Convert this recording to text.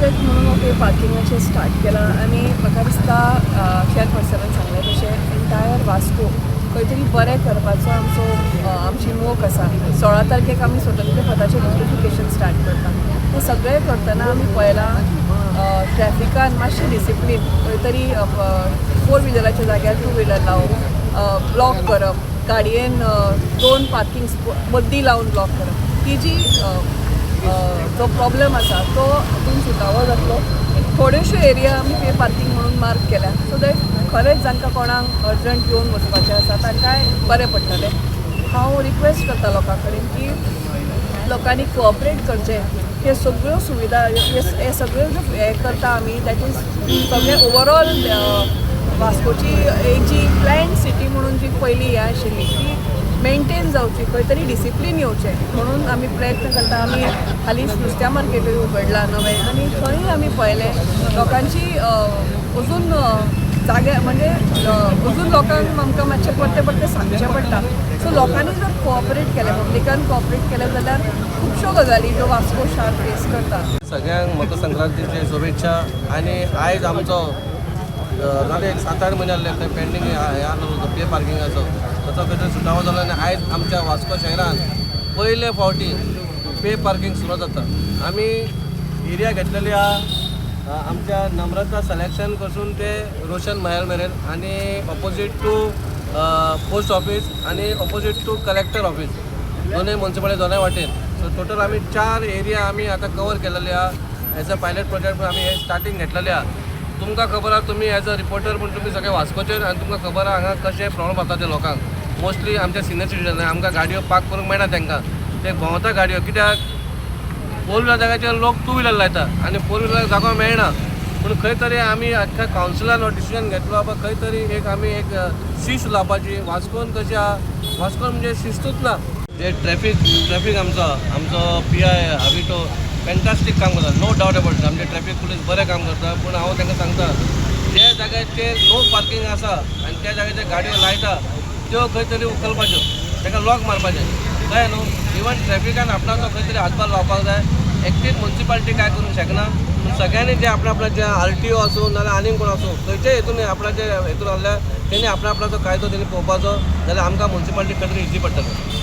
Project म्हणून हो pay पार्किंगाचेर start केला आनी म्हाका दिसता चेअरपर्सनान सांगलें तशें एंटायर वास्को खंय तरी बरें करपाचो आमचो आमची मोख आसा. 16 तारखेक आमी स्वतंत्र पदाचें ब्युटिफिकेशन स्टार्ट करता. हें सगळें करतना आमी पळयलां, ट्रॅफिकान मातशें डिसिप्लीन खंय तरी फोर व्हिलराच्या जाग्यार टू व्हिलर लावप, ब्लॉक करप, गाडयेन दोन पार्किंग मद्दी लावन ब्लॉक करप, ही जी जो प्रॉब्लेम आसा तो हातून सुटावो जातलो. थोड्योश्यो एरिया आमी पे पार्किंग म्हणून मार्क केल्या, सो that खरेंच जांकां कोणाक अर्जंट येवन वचपाचें आसा तांकांय बरें पडटलें. हांव रिक्वेस्ट करता लोकां कडेन की लोकांनी कोऑपरेट करचें. हे सगळ्यो सुविधा, हे हे सगळ्यो ज्यो हे करता आमी, that is सगळें ओवरऑल वास्कोची एक जी प्लॅन सिटी म्हणून जी पयलीं हें आशिल्ली ती मेंटेन जावची, खंय तरी डिसिप्लीन येवचें म्हणून आमी प्रयत्न करता. आमी हालींच नुस्त्या मार्केटूय उगडलां नवें आनी थंय आमी पळयलें लोकांची अजून जाग्या म्हणजे अजून लोकांक आमकां मातशें परतें परतें सांगचें पडटा. सो लोकांनी जर कोऑपरेट केलें, पब्लिकान कोऑपरेट केलें जाल्यार खुबश्यो गजाली ज्यो वास्को शार फेस करता. सगळ्यांक मकर संक्रांतीचे शुभेच्छा. आनी आयज आमचो जाले एक 7-8 म्हयने जाल्ले थंय पेंडींग हे आसलो पे पार्किंगाचो, ताचो खंय तरी सुटावो जालो आनी आयज आमच्या वास्को शहरान पयले फावटी पे पार्किंग सुरू जाता. आमी एरिया घेतलेली आहा आमच्या नम्रता सलेक्शन पासून ते रोशन महल मेरेन आनी ऑपोजीट टू पोस्ट ऑफीस आनी ऑपोजीट टू कलेक्टर ऑफीस, दोनूय मुन्सिपालिटी दोनूय वाटेन. सो टोटल आमी चार एरिया आमी आतां कवर केलेले आहा. एज अ पायलट प्रोजेक्ट आमी हे स्टार्टींग घेतलेले आहा. तुमकां खबर आहा, तुमी एज अ रिपोर्टर म्हूण तुमी सगळे वास्कोचेर आनी तुमकां खबर आहा हांगा कशे प्रॉब्लम जाता ते लोकांक. मोस्टली आमच्या सिनियर सिटीजन, आमकां गाडयो पार्क करूंक मेळना तांकां. ते भोंवता गाडयो, कित्याक फोर व्हिलर जाग्याचेर लोक टू व्हिलर लायता आनी फोर व्हिलराक जागो मेळना. पूण खंय तरी आमी आख्ख्या कावन्सिलान हो डिसिजन घेतलो, बाबा खंय तरी एक आमी एक शिस्त लावपाची. वास्कोन कशी आहा, वास्कोन म्हणजे शिस्तूच ना. जे ट्रॅफिक ट्रॅफिक आमचो आमचो पीआय हाबिटो फॅन्टास्टीक काम करता, नो डावट अबाउट. आमचे ट्रॅफिक पुलीस बरें काम करता. पूण हांव तांकां सांगता, जे जाग्याचेर नो पार्किंग आसा आनी त्या जाग्याचेर गाडयो लायता त्यो खंय तरी उखलपाच्यो, ताका लॉक मारपाचें, कळ्ळें न्हू? इवन ट्रॅफिकान आपणाचो खंय तरी हातभार लावपाक जाय. एकटीच मुन्सिपालिटी काय करूंक शकना. पूण सगळ्यांनी जे आपणा आपणाचे आरटीओ आसूं नाजाल्यार आनीक कोण आसूं, खंयच्याय हेतून आपणाचे हेतून आसल्यार तेणी आपणा आपणाचो कायदो तेणी पळोवपाचो, जाल्यार आमकां मुन्सिपालिटी खंय तरी इजी पडटलें.